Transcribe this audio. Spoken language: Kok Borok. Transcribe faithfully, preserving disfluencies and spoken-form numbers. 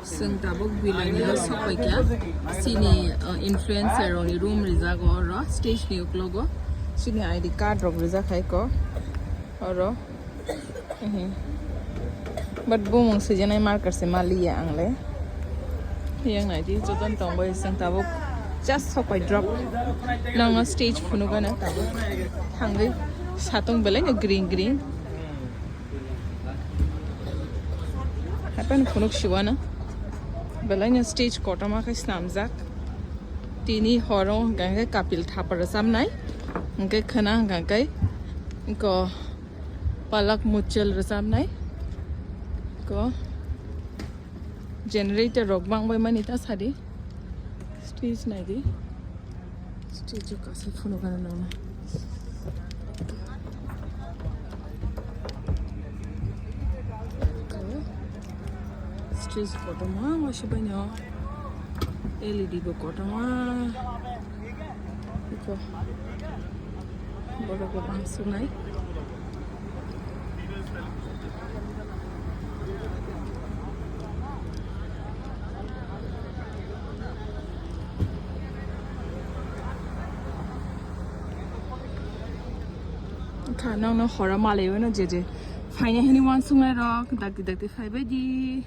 Chwng tabuk Bilani o sokpaikha. Chini, uh, influencer rokni room rijak o oro, stage ni uklogo. Chini I D card rok rijak hai ko oro. Mhm. But bumung swijaknai marker se maliya ang le. Yang nai di joton tong bai chwng tabuk just sokpai drop. Nang no stage phunukgana tabuk. Thangwi satung belai no green green. Hapan phunuk siwana. Belai no stage kotorma khe snamjak. Tini horo hwnkha khe Kapil Thapa rwchapnai. Hwnkhe khwna hwnkha khe ko Palak Muchel rwchapnai. Ko generator rok bang bai mani ta sadi. Stage nai di. Stage o kasa phunukgana nangna. Stage kotorma wasibaino L E D bo kotorma. Iko borok bo bang sunai. Kha nokno hora malaiwino je je phaina hini wansuknai rok dakti dakti phaibai di.